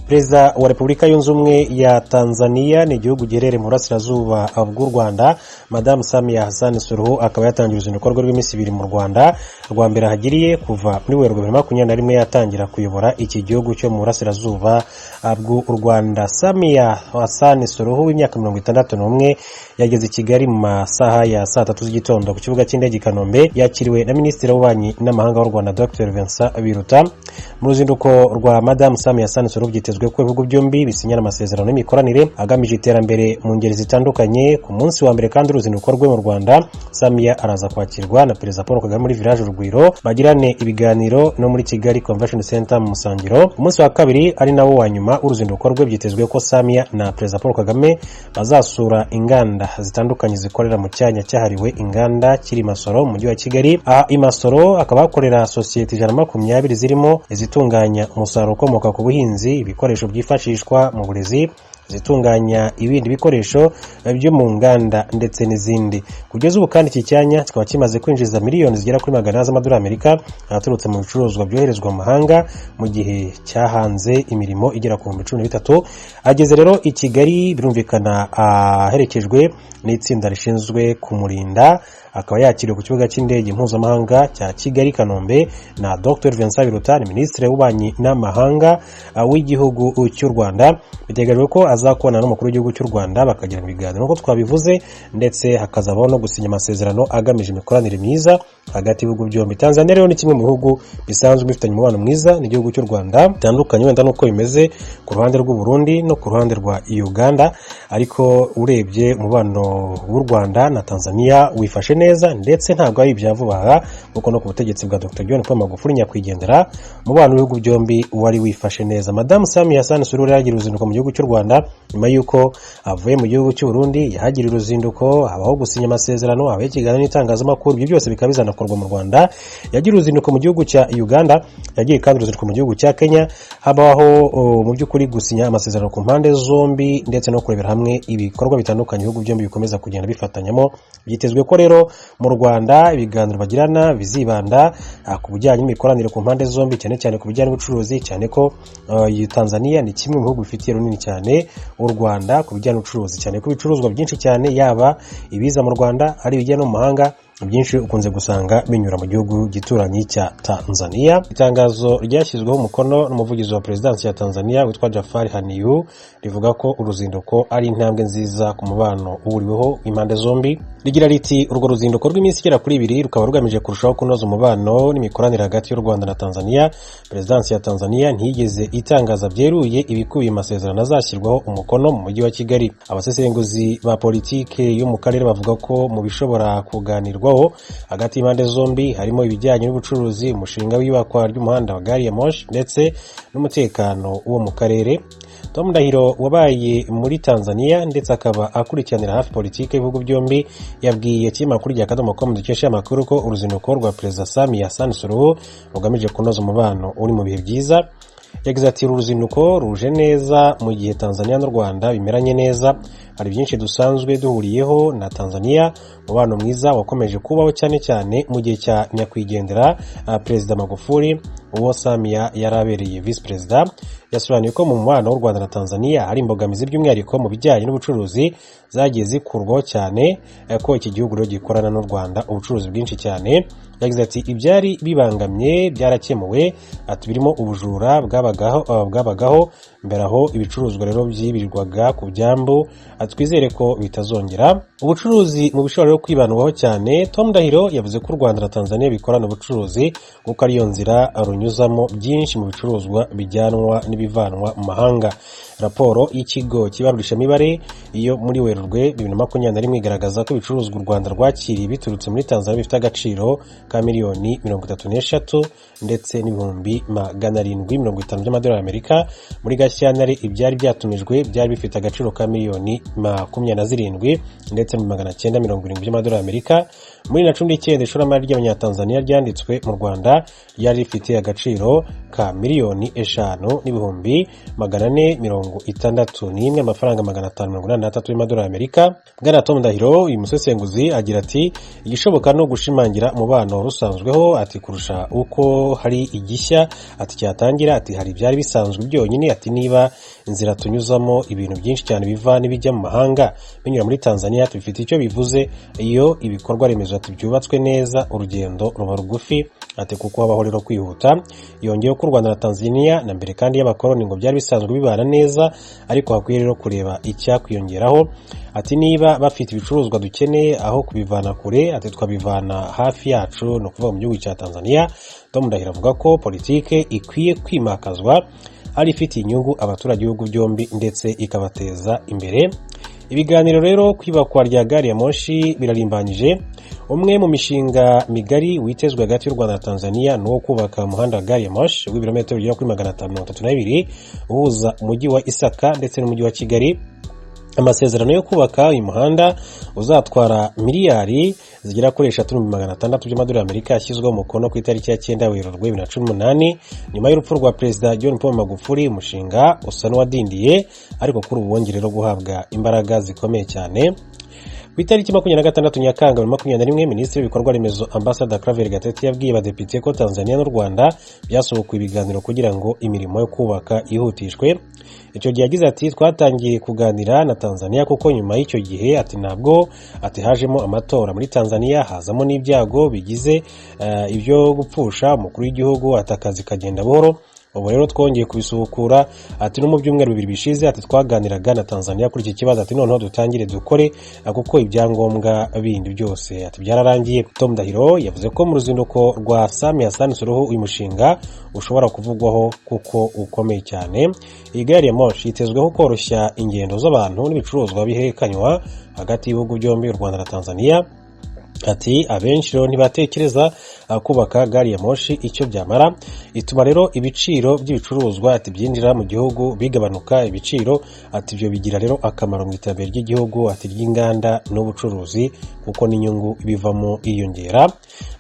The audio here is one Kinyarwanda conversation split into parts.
Perezida wa Repubulika Yunze Ubumwe ya Tanzania, ni igihugu giherereye mu burasirazuba bw'u Rwanda, Madamu Samia Hassan Suluhu, akaba yatangiye uruzinduko rwe rw'iminsi 2 mu Rwanda, rwa mbere ahagiriye kuva muri Werurwe 2021 yatangira kuyobora iki gihugu cyo mu burasirazuba bw'u Rwanda. Samia Hassan Suluhu w'imyaka 61 yageze i Kigali mu masaha ya saa 3 z'igitondo ku kibuga cy'indege i Kanombe, yakiriwe na Minisitiri w'Ububanyi n'Amahanga w'u Rwanda, Dr Vincent Biruta. Mu ruzinduko rwa Madamu Samia Hassan Suluhu byitezwe ko ibihugu byombi bisinyana amasezerano y'imikoranire agamije iterambere mu ngeri zitandukanye. Ku munsi wa mbere kandi uruzinduko rwe mu Rwanda, Samia araza kwakirwa na Perezida Paul Kagame muri Village Urugwiro, bagirane ibiganiro no muri Kigali Convention Center mu musangiro. Ku munsi wa kabiri, ari nawo wa nyuma w'uruzinduko rwe, byitezwe ko Samia na Perezida Paul Kagame bazasura inganda zitandukanye zikorera mu cyanya cyahariwe inganda kiri Masoro mu Mujyi wa Kigali. Aha i Masoro hakaba hakorera sosiyete 120, zirimo izitunganya umusaruro ukomoka ku buhinzi, ibikoresho byifashishwa mu burezi, izitunganya ibindi bikoresho byo mu nganda ndetse n'izindi. Kugeza ubu kandi iki cyanya kikaba kimaze kwinjiza miliyoni zigera kuri 400 z'amadolari Amerika aturutse mu bicuruzwa byoherezwa mu mahanga, mu gihe cyahanze imirimo igera ku 13,000. Ageze rero i Kigali, birumvikana aherekejwe n'itsinda rishinzwe kumurinda, akaba yakiriwe ku kibuga cy'indege mpuzamahanga cya Kigali Kanombe na Dr Vincent Biruta, ni Minisitiri w'Ububanyi n'Amahanga w'igihugu cy'u Rwanda. Biteganyijwe ko azakubona n'umukuru w'igihugu cy'u Rwanda, bakagirana ibiganiro nk'uko twabivuze, ndetse hakazabaho no gusinya amasezerano agamije imikoranire myiza hagati y'ibihugu byombi. Tanzania rero ni kimwe mu bihugu bisanzwe bifitanye umubano mwiza n'igihugu cy'u Rwanda, bitandukanye wenda n'uko bimeze ku ruhande rw'u Burundi no ku ruhande rwa Uganda, ariko urebye umubano w'u Rwanda na Tanzania wifashe neza, ndetse ntabwo ari ibya vuba aha, kuko no ku butegetsi bwa Dr John Paul Magufuli nyakwigendera umubano w'ibihugu byombi wari wifashe neza. Madamu Samia Hassan Suluhu yagira uruzinduko mu gihugu cy'u Rwanda nyuma y'uko avuye mu gihugu cy'u Burundi, yahagiriye uruzinduko, habaho gusinya amasezerano, habaho ikiganiro n'itangazamakuru, ibyo byose bikaba bizanakorwa mu Rwanda. Yagira uruzinduko mu gihugu cya Uganda, yagiye kandi uruzinduko mu gihugu cya Kenya, habaho mu by'ukuri gusinya amasezerano ku mpande zombi ndetse no kurebera hamwe ibikorwa bitandukanye ibihugu byombi bikomeza kugenda bifatanyamo. Byitezwe ko rero mu Rwanda ibiganiro bagirana bizibanda ku bijyanye n'imikoranire ku mpande zombi, cyane cyane ku bijyanye n'ubucuruzi, cyane ko iyi Tanzania ni kimwe mu bihugu bifitiye runini cyane u Rwanda ku bijyanye n'ubucuruzi, cyane ko ibicuruzwa byinshi cyane, yaba ibiza mu Rwanda ari ibijya no mu mahanga, byinshi ukunze gusanga binyura mu gihugu gituranyi cya Tanzania. Itangazo ryashyizweho umukono n'umuvugizi wa perezidansi ya Tanzania witwa Jafari Haniyu rivuga ko uruzinduko ari intambwe nziza ku mubano uhuriweho impande zombi. Rigira riti: "Urwo ruzinduko rw'iminsi igera kuri 2 rukaba rugamije kurushaho kunoza umubano n'imikoranire hagati y'u Rwanda na Tanzania." Perezidansi ya Tanzania ntiyigeze itangaza byeruye ibikubiye mu masezerano azashyirwaho umukono mu Mujyi wa Kigali. Abasesenguzi ba politike yo mu karere bavuga ko mu bishobora kuganirwaho hagati y'impande zombi harimo ibijyanye n'ubucuruzi, umushinga w'iyubakwa ry'umuhanda wa gari ya moshi ndetse n'umutekano wo mu karere. Tom Ndahiro wabaye muri Tanzania ndetse akaba akurikiranira hafi politiki y'ibihugu byombi yabwiye ikinyamakuru rya Akadomo com dukesha amakuru ko uruzinduko rwa Perezida Samia Hassan Suluhu rugamije kunoza umubano uri mu bihe byiza. Yagize ati: "Uru ruzinduko ruje neza mu gihe Tanzania n'u Rwanda bimeranye neza. Hari byinshi dusanzwe duhuriyeho na Tanzania. Umubano mwiza wakomeje kubaho cyane cyane mu gihe cya nyakwigendera Perezida Magufuli, uwo Samia yari abereye visi perezida." Yasobanuye ko mu mubano w'u Rwanda na Tanzania hari imbogamizi, by'umwihariko mu bijyanye n'ubucuruzi, zagiye zikurwaho, cyane ko iki gihugu rero gikorana n'u Rwanda ubucuruzi bwinshi cyane. Yagize ati: "Ibyari bibangamye byarakemuwe." Ati: "Birimo ubujura bwabagaho mbere, aho ibicuruzwa rero byibirirwaga ku byambu." Ati: "Twizere ko bitazongera." Ubucuruzi mu bishobora rero kwibandwaho cyane, Tom Ndahiro yavuze ko u Rwanda na Tanzania bikorana ubucuruzi kuko ariyo nzira runyuzamo byinshi mu bicuruzwa bijyanwa n'ibivanwa mu mahanga. Raporo y'ikigo cy'ibarurishamibare iyo muri Werurwe 2021 igaragaza ko ibicuruzwa u Rwanda rwakiriye biturutse muri Tanzania bifite agaciro ka miliyoni 33 ndetse n'750,000 by'amadolari y'Amerika. Muri Gashyantare ibyari byatumijwe byari bifite agaciro ka miliyoni 27 ndetse 970 by'amadolari y'Amerika. Muri 2019 ishoramari ry'Abanyatanzaniya ryanditswe mu Rwanda ryari rifite agaciro ka ka 5,461,400 amafaranga 583 y'amadolari y'Amerika. Bwana Tom Ndahiro, uyu musesenguzi, agira ati: "Igishoboka no gushimangira umubano rusanzweho," ati, "kurusha uko hari igishya," ati, "cyatangira." Ati: "Hari ibyari bisanzwe byonyine." Ati: "Niba inzira tunyuzamo ibintu byinshi cyane biva n'ibijya mu mahanga binyura muri Tanzania, bifite icyo bivuze. Iyo ibikorwa remezo, ati, byubatswe neza, urugendo ruba rugufi," ati, "kuko habaho rero kwihuta." Yongeyeho ko u Rwanda na Tanzania na mbere kandi y'abakoloni ngo byari bisanzwe bibana neza, ariko hakwiye rero kureba icyakwiyongeraho. Ati: "Niba bafite ibicuruzwa dukeneye, aho kubivana kure," ati, "twabivana hafi yacu," ni ukuvuga mu gihugu cya Tanzania. Tom Ndahiro avuga ko politike ikwiye kwimakazwa ari ifitiye inyungu abaturage b'ibihugu byombi ndetse ikabateza imbere. Ibiganiro rero ku iyubakwa rya gari ya moshi birarimbanyije. Umwe mu mishinga migari witezwe hagati y'u Rwanda na Tanzania ni uwo kubaka umuhanda wa gari ya moshi w'ibirometero bigera kuri 532, uhuza umujyi wa Isaka ndetse n'umujyi wa Kigali. Amasezerano yo kubaka uyu muhanda uzatwara miliyari zigera kuri 3.6 by'amadolari y'Amerika yashyizweho umukono ku itariki ya 9 Werurwe 2018, nyuma y'urupfu rwa Perezida John Paul Magufuli. Umushinga usa n'uwadindiye, ariko kuri ubu wongeye rero guhabwa imbaraga zikomeye cyane. Ku itariki 26 Nyakanga 2021, Minisitiri w'Ibikorwa Remezo, Ambassador Claver Gatete, yabwiye abadepite ko Tanzania n'u Rwanda byasubukuye ibiganiro kugira ngo imirimo yo kubaka yihutishwe. Icyo gihe yagize ati: "Twatangiye kuganira na Tanzania kuko nyuma y'icyo gihe," ati, "ntabwo," ati, "hajemo amatora muri Tanzania, hazamo n'ibyago bigize ibyo gupfusha umukuru w'igihugu," ati, "akazi kagenda buhoro. Ubu rero twongeye kubisubukura," ati, "no mu byumweru 2 bishize," ati, "twaganiraga na Tanzania kuri iki kibazo," ati, "noneho dutangire dukore kuko ibyangombwa bindi byose," ati, "byararangiye." Tom Ndahiro yavuze ko mu ruzinduko rwa Samia Hassan Suluhu uyu mushinga ushobora kuvugwaho kuko ukomeye cyane. Iyi gari ya moshi yitezweho koroshya ingendo z'abantu n'ibicuruzwa bihekanywa hagati y'ibihugu byombi, u Rwanda na Tanzania. Ati: "Abenshi rero ntibatekereza kubaka gari ya moshi icyo byamara. Ituma rero ibiciro by'ibicuruzwa," ati, "byinjira mu gihugu bigabanuka ibiciro." Ati: "Ibyo bigira rero akamaro mu iterambere ry'igihugu," ati, "ry'inganda n'ubucuruzi, kuko n'inyungu ibivamo iriyongera."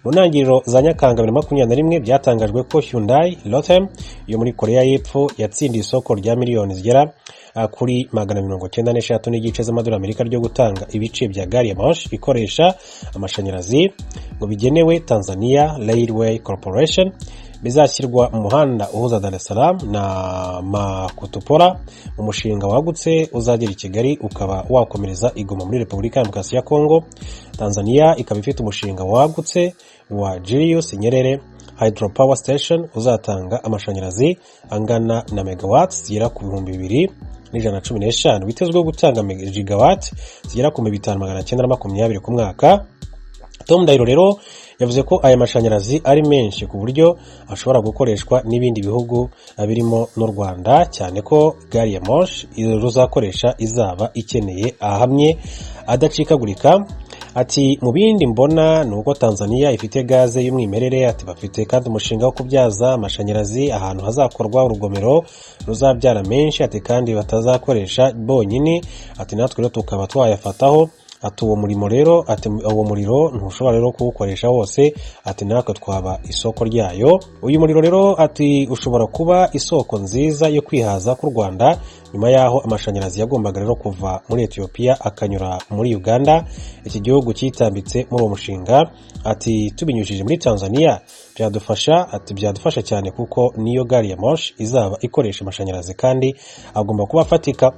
Mu ntangiriro za Nyakanga 2021, byatangajwe ko Hyundai Rotem yo muri Korea y'Epfo yatsindiye isoko rya miliyoni zigera kuri 193.5 z'amadolari Amerika ryo gutanga ibice bya gari ya moshi ikoresha amashanyarazi ngo bigenewe Tanzania Railway Corporation, bizashyirwa mu muhanda uhuza Dar es Salaam na Makutupora, mu mushinga wagutse uzagera i Kigali ukaba wakomereza i Goma muri Repubulika ya Demokarasi ya Kongo. Tanzania ikaba ifite umushinga wagutse wa Julius Nyerere Hydropower Station uzatanga amashanyarazi angana na megawatts zigera ku 2115, witezweho gutanga gigawati zigera ku 5920 ku mwaka. Tom Ndahiro rero yavuze ko aya mashanyarazi ari menshi ku buryo ashobora gukoreshwa n'ibindi bihugu birimo n'u Rwanda, cyane ko gari ya moshi ruzakoresha izaba ikeneye ahamye adacikagurika. Ati: "Mu bindi mbona ni uko Tanzania ifite gaze y'umwimerere," ati, "bafite kandi umushinga wo kubyaza amashanyarazi ahantu hazakorwa urugomero ruzabyara menshi," ati, "kandi batazakoresha bonyine," ati, "natwe rero tukaba twayafataho." Ati: "Uwo murimo rero," ati, "uwo muriro ntushobora rero kuwukoresha wose," ati, "natwe twaba isoko ryayo." Uyu muriro rero, ati, ushobora kuba isoko nziza yo kwihaza k'u Rwanda, nyuma y'aho amashanyarazi yagombaga rero kuva muri Etiyopiya akanyura muri Uganda, iki gihugu cyitambitse muri uwo mushinga. Ati: "Tubinyujije muri Tanzania byadufasha," ati, "byadufasha cyane kuko niyo gari ya moshi izaba ikoresha amashanyarazi kandi agomba kuba afatika."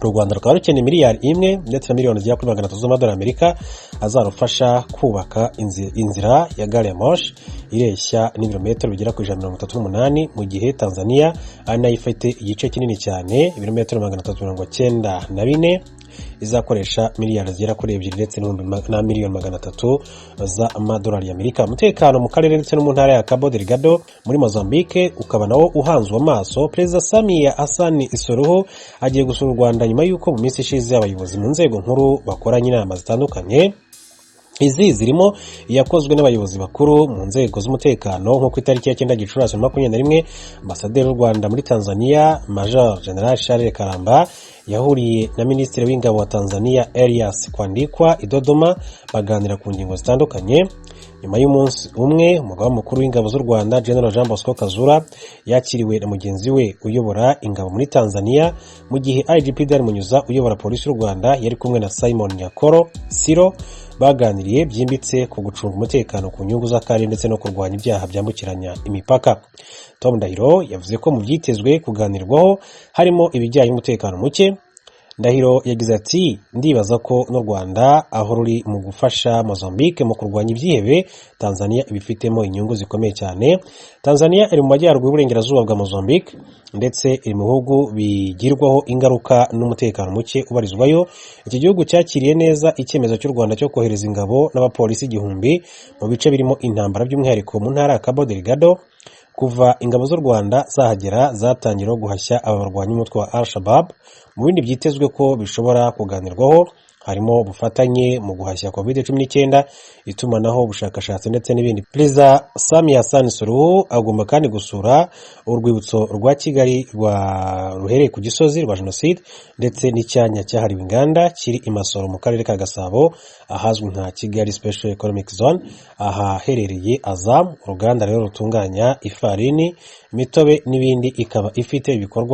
U Rwanda rukaba rukeneye miliyari 1 ndetse na miliyoni zigera kuri 300 z'amadolari Amerika azarufasha kubaka inzira ya gari ya moshi ireshya n'ibirometero bigera ku 138, mu gihe Tanzania ari nayo ifite igice kinini cyane, ibirometero 394, izakoresha miliyari zigera kuri 2 ndetse na miliyoni 300 z'amadolari y'Amerika. Umutekano mu karere ndetse no mu ntara ya Cabo Delgado muri Mozambique ukaba nawo uhanzwe amaso. Perezida Samia Hassan Suluhu agiye gusura u Rwanda nyuma y'uko mu minsi ishize abayobozi mu nzego nkuru bakoranye inama zitandukanye. Izi zirimo iyakozwe n'abayobozi bakuru mu nzego z'umutekano, nko ku itariki ya 9 Gicurasi 2021, Ambasaderi w'u Rwanda muri Tanzania, Major General Charles Karamba, Yahuriye na Minisitiri w'Ingabo wa Tanzania, Elias Kwandikwa, i Dodoma, baganira ku ngingo zitandukanye. Nyuma y'umunsi umwe, Umugaba Mukuru w'Ingabo z'u Rwanda, General Jean Bosco Kazura, yakiriwe na mugenzi we uyobora ingabo muri Tanzania, mu gihe IGP Dan Munyuza uyobora Polisi y'u Rwanda yari kumwe na Simon Nyakoro Siro, baganiriye byimbitse ku gucunga umutekano ku nyungu z'akarere ndetse no kurwanya ibyaha byambukiranya imipaka. Tom Ndahiro yavuze ko mu byitezwe kuganirwaho harimo ibijyanye n'umutekano muke. Ndahiro yagize ati: "Ndibaza ko n'u Rwanda aho ruri mu gufasha Mozambique mu kurwanya ibyihebe, Tanzania ibifitemo inyungu zikomeye cyane." Tanzania iri mu majyaruguru y'uburengerazuba bwa Mozambique, ndetse iri mu bihugu bigirwaho ingaruka n'umutekano muke ubarizwayo. Iki gihugu cyakiriye neza icyemezo cy'u Rwanda cyo kohereza ingabo n'abapolisi 1000 mu bice birimo intambara, by'umwihariko mu ntara ya Cabo Delgado. Kuva ingabo z'u Rwanda zahagera, zatangira guhashya aba barwanyi umutwe wa Al Shabab. Mu bindi byitezwe ko bishobora kuganirwaho harimo ubufatanye mu guhashya COVID-19, itumanaho, ubushakashatsi ndetse n'ibindi. Perezida Samia Hassan Suluhu agomba kandi gusura urwibutso rwa Kigali rwa ruhereye ku Gisozi rwa Jenoside, ndetse n'icyanya cyahariwe inganda kiri i Masoro mu karere ka Gasabo, ahazwi nka Kigali Special Economic Zone, ahaherereye Azam, uruganda rero rutunganya ifarini, imitobe n'ibindi, ikaba ifite ibikorwa.